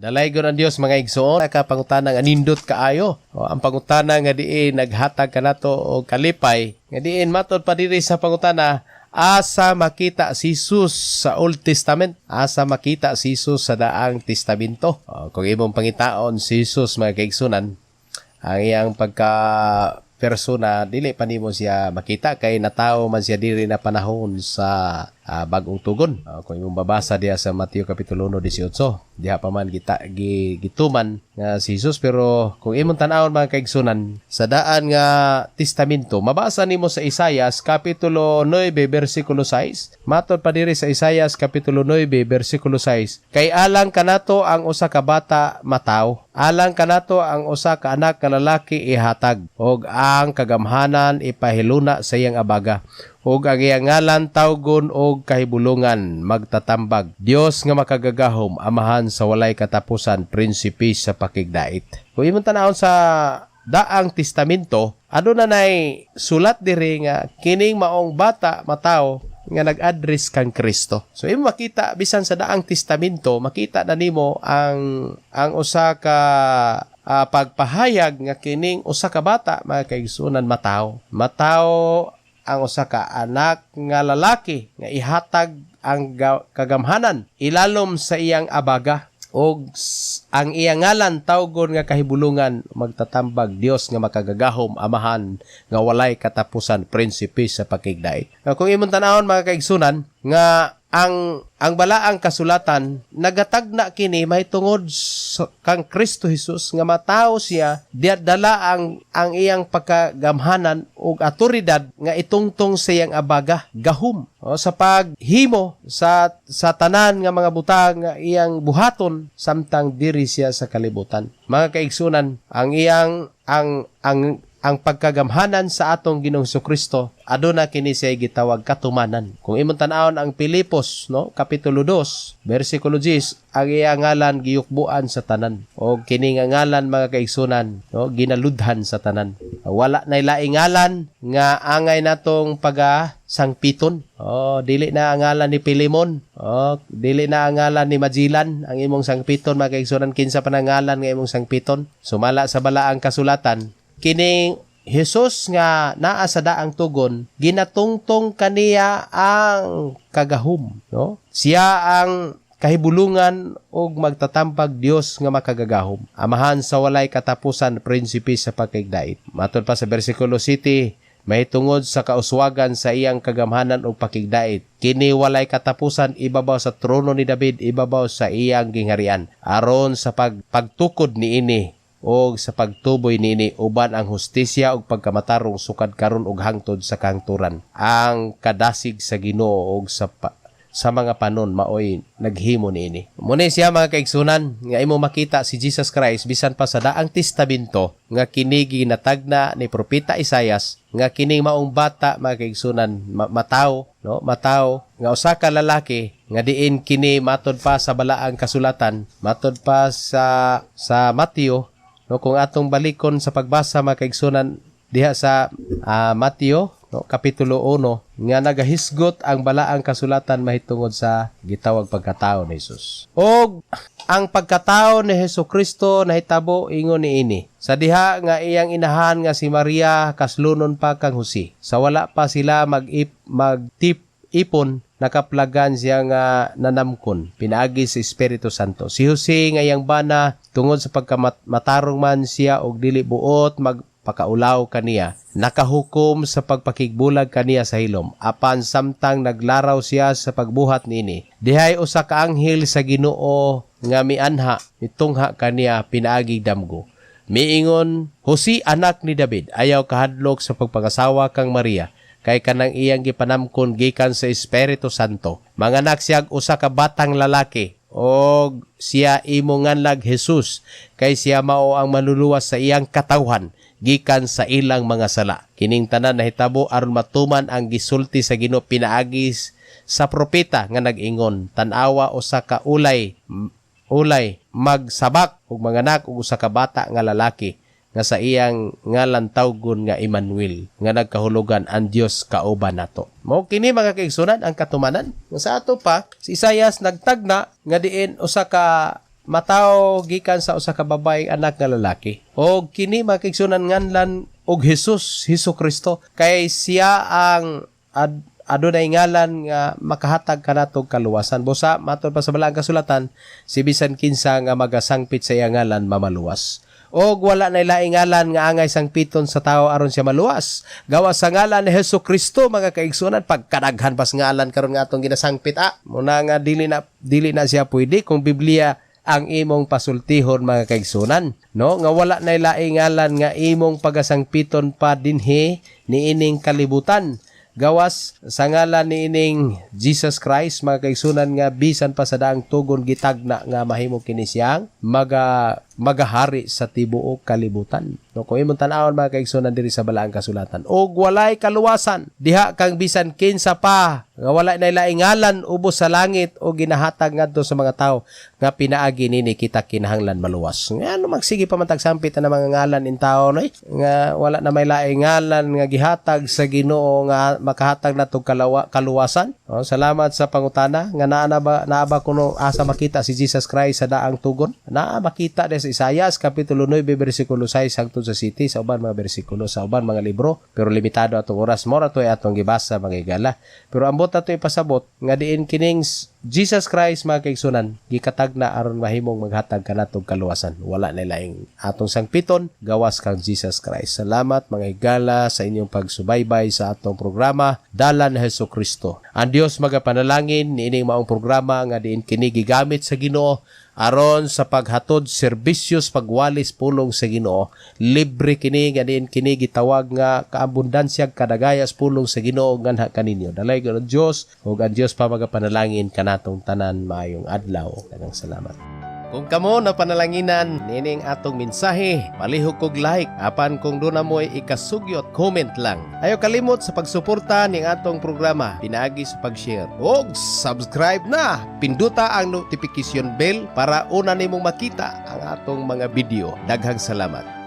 Dalaygon ang Dios, mga igsoon. Ka pangutana nga nindot kaayo. O, ang pangutana nga diin naghatag kanato og kalipay nga diin matod pa diri sa pangutana, asa makita si Jesus sa Old Testament? Asa makita si Jesus sa Daang Testamento? O, kung imong pangitaon si Jesus, mga kaigsunan, ang iyang pagka persona, dili pa nimo siya makita kay natawo man siya diri na panahon sa Bagong Tugon. Kung imong babasa diha sa Mateo kapitulo 1:18, diha pa man gita, gituman nga si Jesus. Pero kung imong tan-awon, mga kaigsunan, sa Daan nga Testamento, mabasa nimo sa Isayas kapitulo 9 bersikulo 6. Matod pa diri sa Isayas kapitulo 9 bersikulo 6, kay alang kanato ang usa ka bata mataw, alang kanato ang usa ka anak nga lalaki ihatag, ug ang kagamhanan ipahiluna sa iyang abaga, ug ang iyang ngalan tawgon og Kahibulongan, Magtatambag, Dios nga Makagagahom, Amahan sa walay katapusan, Prinsipe sa Pakigdait. Kung imong tan-awon sa Daang Testamento, aduna nay sulat diri nga kining maong bata mataw nga nag-address kang Kristo. So imo makita bisan sa Daang Testamento, makita na nimo ang usa ka pagpahayag nga kining usa ka bata, mga kaigsunan, mataw. Mataw ang usa ka anak nga lalaki nga ihatag ang kagamhanan ilalom sa iyang abaga, og ang iyang ngalan tawgon nga Kahibulungan, Magtatambag, Dios nga Makagagahom, Amahan nga walay katapusan, Prinsipe sa Pakigdait. Kung imong tan-awon, mga kaigsunan, nga ang balaang kasulatan nagatagna kini mahitungod kang Kristo Jesus nga matawo siya, diya dala ang iyang pagkagamhanan ug awtoridad nga itungtong sa iyang abaga, gahum, o, sa paghimo sa tanan nga mga butang nga iyang buhaton samtang diri siya sa kalibutan. Mga kaigsunan, ang iyang ang pagkagamhanan sa atong Ginoong Kristo, aduna kini siya gitawag katumanan. Kung imong tan-awon ang Pilipos, no, kapitulo 2, bersikulo 10, ang iyang ngalan giyukbuan sa tanan. O kini nga ngalan, mga kaigsunan, no, ginaludhan sa tanan. Wala na laing ngalan nga angay natong paga sangpiton. Oh, dili na ang ngalan ni Pilimon. Oh, dili na ang ngalan ni Magellan ang imong sangpiton, mga kaigsunan. Kinsa pa nang ngalan nga imong sangpiton? Sumala sa balaang kasulatan, kining Jesus nga naa sa Daang Tugon, ginatungtong kaniya ang kagahom, no? Siya ang Kahibulungan ug Magtatambag, Dios nga Makagagahom, Amahan sa walay katapusan, Prinsipe sa Pakigdait. Matod pa sa bersikulo 7, mahitungod sa kauswagan sa iyang kagamhanan ug pakigdait, kini walay katapusan ibabaw sa trono ni David, ibabaw sa iyang gingharian, aron sa pagtukod niini og sa pagtuboy niini uban ang hustisya ug pagkamatarong sukad karon ug hangtod sa kahangturan. Ang kadasig sa Ginoo ug sa mga panon maoy naghimo niini. Muna siya, mga kaigsunan, nga imo makita si Jesus Christ bisan pa sa Daang Testamento nga kini ginatagna ni propeta Isayas nga kining maong bata, mga kaigsunan, mataw, no, mataw nga usa ka lalaki nga diin kini matod pa sa balaang kasulatan, matod pa sa Mateo, no, kung atong balikon sa pagbasa, mga kaigsunan, diha sa Mateo, no, kapitulo 1, nga nagahisgot ang balaang kasulatan mahitungod sa gitawag pagkatao ni Jesus. Og ang pagkatao ni Hesus Kristo nahitabo ingon niini. Sa diha nga iyang inahan nga si Maria kaslunon pa kang Jose, sa wala pa sila magtip ipon, nakaplagan siya nga nanamkon pinaagi sa Espiritu Santo. Si Jose nga iyang bana, tungod sa pagkamatarong man siya og dili buot magpakaulaw kaniya, nakahukom sa pagpakigbulag kaniya sa hilom. Apan samtang naglaraw siya sa pagbuhat niini, dihay usa ka anghel sa Ginoo nga mianha, mitungha kaniya pinaagi damgo. Miingon, "Jose, anak ni David, ayaw kahadlok sa pagpangasawa kang Maria, kay kanang iyang gipanamkon gikan sa Espiritu Santo. Manganak siya usa ka batang lalaki, og siya imo nganlag Jesus, kay siya mao ang manluluwas sa iyang katawhan gikan sa ilang mga sala. Kining tanan nahitabo aron matuman ang gisulti sa Ginoo pinaagi sa propeta nga nag-ingon, 'Tan-awa, usa ka ulay magsabak ug manganak og usa ka bata nga lalaki nga sa iyang ngalan tawgon nga Emmanuel,' nga nagkahulugan ang Dios kauban nato." Mao kini, mga kaigsunan, ang katumanan. Nga sa ato pa si Isayas nagtagna nga diin usa ka matawo gikan sa usa ka babae anak nga lalaki. Og kini, mga kaigsuonan, nganlan og Jesus, Hesus Kristo, kay siya ang adunay ngalan nga makahatag kanatong kaluwasan. Busa matod pa sa Balaang Kasulatan, si bisan kinsa nga magasangpit sa iyang ngalan mamaluwas. Og wala na laing ngalan nga angay sangpiton sa tao aron siya maluwas gawas sa ngalan ni Hesus Kristo, mga kaigsuonan. Pagkadaghan pas ngalan karon nga atong ginasangpit, muna nga dili na siya pwede kung Biblia ang imong pasultihon, mga kaigsuonan, no, nga wala na laing ngalan nga imong pagasangpiton pa dinhi niining kalibutan gawas sa ngalan ni ining Jesus Christ, mga kaigsuonan, nga bisan pa sa daang tugon gitagna nga mahimo kini siyang magahari sa tibuok kalibutan, no? Kung imong tan-awon, mga kaigsuonan, diri sa Balaang Kasulatan, og walay kaluwasan diha kang bisan kinsa pa nga wala na laing ngalan ubos sa langit o ginahatag ngadto sa mga tawo nga pinaagi nini kita kinahanglan maluwas. Nga ano, magsige pa man tagsampit na mga ngalan in tao, no, eh? Nga wala na may laing ngalan nga gihatag sa Ginoo nga makahatag natong kaluwasan. Oh, salamat sa pangutana nga naa na ba, naa ba kuno asa makita si Jesus Christ sa daang tugon. Naa makita sa Isaias kapitulo 9 bersikulo 6 hangtod sa 7, sa uban mga bersikulo, sa uban mga libro, pero limitado atong oras, mao ra to atong gibasa, mga higala. Pero ambot ato ipasabot nga diin kining Jesus Christ, mga kaigsuonan, gikatag na aron mahimong maghatag kanatong kaluwasan. Wala na laing atong sangpiton gawas kang Jesus Christ. Salamat, mga higala, sa inyong pagsubaybay sa atong programa Dalan ni Hesus Kristo. Ang Dios magapanalangin niining maong programa nga diin kini gigamit sa Ginoo aron sa paghatod serbisyos, pagwalis pulong sa Ginoo. Libre kini nga diin kini gitawag nga kaabundansya kadagayas pulong sa Ginoo nganha kaninyo. Dalaygon ang Dios ug ang Dios pa magapanalangin kanatong tanan. Maayong adlaw. Daghang salamat. Kung kamo na panalanginan nining atong mensahe, palihog kog like. Apan kung duna mo'y ikasugyot, comment lang. Ayaw kalimot sa pagsuporta ning atong programa pinaagi sa pag-share. Og subscribe na. Pinduta ang notification bell para una nimong makita ang atong mga video. Daghang salamat.